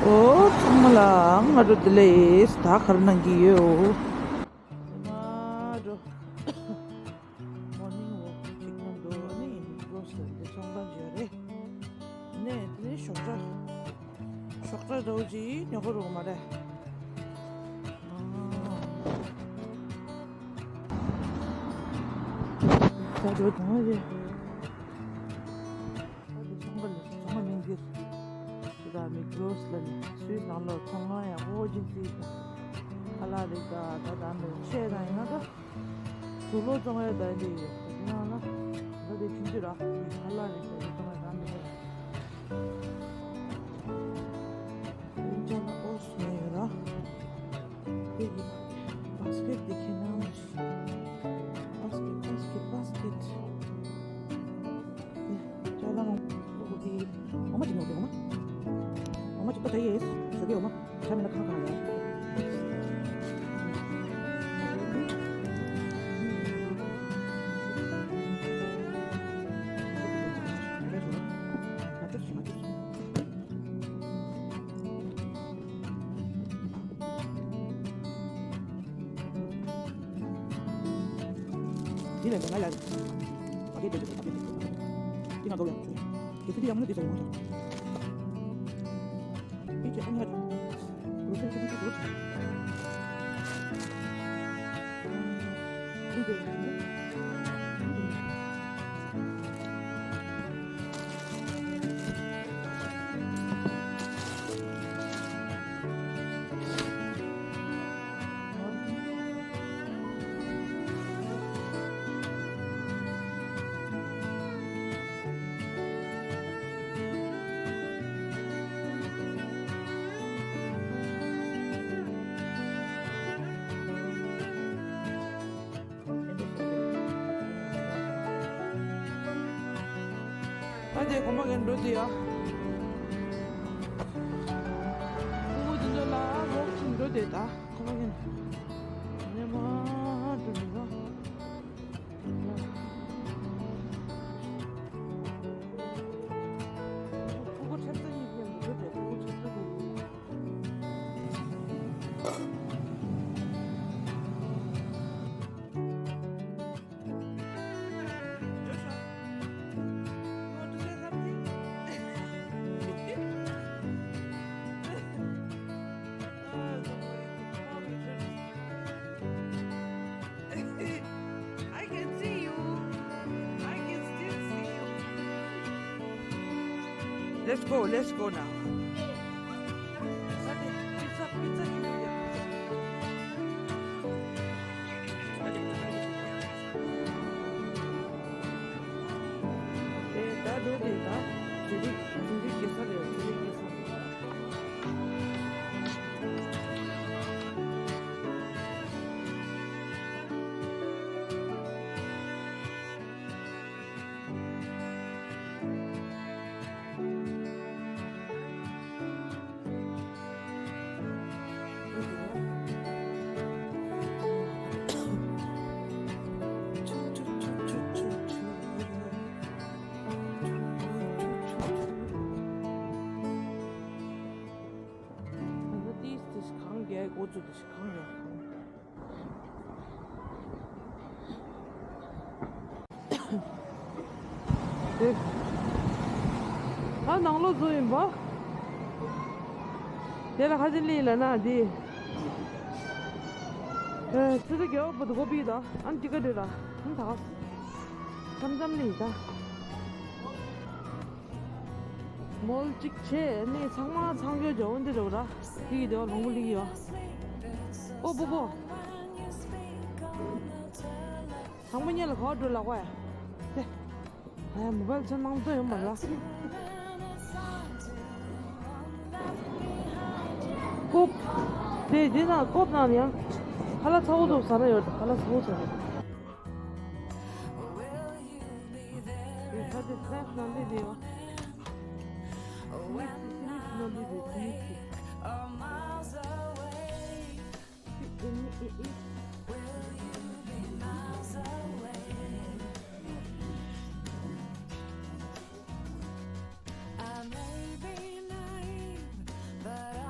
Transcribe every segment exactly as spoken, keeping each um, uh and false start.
ཨོ། ཚང་མ་ལ་སྔ་དྲོ་བདེ་ལེགས། ད་ག་རེ་གནང་གི་ཡོད། སྔ་དྲོ་མོར་ནིང་ཝོག་ཅིག་གནང་འདུག་ཨ་ནི་རོ་སི་ལ་འདི་ཚོང་ཁང་ཅིག་ཡོད་རེད། ནས་དེ་ནས་ཞོགས་ཇ། ཞོགས་ཇ་འདྲ་བོ་ཅིག་ཉོ་དགོས་རེད་མ་རེད། ད་འགྲོ་དང་རེད། ད་འདི་ཚོང་ཁང་ལ་ཚོང་ཁང་མིང་འདིར། དེ་དག་མིག་རོ་སི་ལ་ནི་སུད་སི་ནང་ལོགས་ཚོང་ཁང་ཡག་པོ་ཅིག་བརྩིས་དང་། ཁ་ལག་རིགས་དང་ད་ད་འདི་ཆས་དང་ཡིན་ན་ད། དུག་ལོག་བཙོང་ཡས་ད་འདི་ཡོད་དེ་ནང་ལ། ད་དེ་ཆུང་ཆུང་ར་ཁ་ལག་རིགས་ད་འདི་བཙོང་ཡས་ད་འདི་ཡོད། དེ་ཅག་ལ་ཨོ་སི་མེད་ཡོད་ར། དེ་གི་བྷ་སི་ཀེད་དེ་ཁྱེར་ན་མ་ཤེས། བྷ་སི་ཀེད་བྷ་སི་ཀེད་བྷ་སི་ཀེད། ཅ་ལག་འོ་དེ་འོ་མ་ཅིག་ཉོ་དེ་འོ་མ། འོ་མ་ཅིག་པ་ཅ་ཡེ་ཞོ་གི་འོ་མ། ཆ་མེད་ན་ཁ་ཁ་ཡ། འདི་ལས་ང་ལ་ཡ། ཨ་ཀེ་ཏེ་ཏེ་ཨ་ཀེ་ཏེ། འདི་ང་གོ་ཡ། ཁྱོད་ཀྱི་ཚིག་འདི་ཡང་མིན་ན་འདི་ཟེར་ཡོང་ཐལ། འདི་ཁྱེད་ཚོ་ཉག་ཅིག་འགྲོ་ཚོད་ཁྱོད་ཚོ་འགྲོ་ཚོད། འདི་ཟེར་ཡོང་ཐལ། ད་དེ་གོམ་པ་གན་འགྲོ་དུས་ཡ། ཕྲུ་གུ་དེ་ཚོ་ལ་རོགས་བྱེད་འགྲོ་དེ་ད་གོམ་པ་གན། ནས་མ་འགྲོ་མི་རོགས། ཕྲུ་གུ་ཁྲབ་ཚ་གཉིས་ཕན་འགྲོ་དེ་ཕྲུ་གུ་ཁྲབ་ཚ་གཉིས། Joshua, you want to say something? Ah, don't worry. Mommy, I can see you. I can still see you. Let's go, let's go now. Pizza, pizza, pizza. དེ་ད་འགྲོ་དེ་ད་དེ་རིགས་དེ་རིགས་དགེ་ས་རེད། དེ་རིགས་དགེ་ས། ཏིས་ཏིས་གང་རྒྱལ་འགོ་ཚུགས་ཏིས་གང་རྒྱལ། དེ། ད་ནང་ལོགས་བཟོ་ཡིན་པ། དེ་ལ་ཁ་ཆེ་ལི་ལ་ན་དེ། ཨེ། ཚེ་ཚེ་རྒྱལ་བ་བུ་དུ་གོ་པི་ད། ཨན་ཅི་ཀ་དེ་ལ། ཨན་ད། མཚམས་མཚམས་ལི་ད། མོལ་གཅིག་བྱས་ནས་ཚང་མ་ཚང་གི་འཇོག་འདི་རེད་ར། དེ་གི་དེ་བ་ལོང་བུ་ལི་ཡོད། ཨོ་པོ་པོ། དང་པོ་ཉལ་ལ་ག་བ་འགྲོ་ལག་པ་ཡ། དེ། ཨ་ཡ་མོ་བལ་ཚོ་ནང་ཚོ་ཡོད་མ་ལ། ཀོབ། དེ་དེ་ན་ཀོབ་ནང་ཡང་། ཧ་ལ་ཚ་བོ་ཚོ་ཟ་ན་ཡོད། ཧ་ལ་ཚ་བོ་ཚོ། ཡོད་ས་དེ་ས་ནང་དེ་དེ་ཡོད། I may be naive, but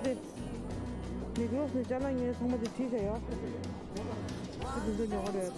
དེ། མི་གྲོགས་ནས་ཅ་ལག་ངས་ཚང་མ་དེ་བྲིས་བྱ་ཡ། དེ་ཚོ་ཉོ་ག་རེད།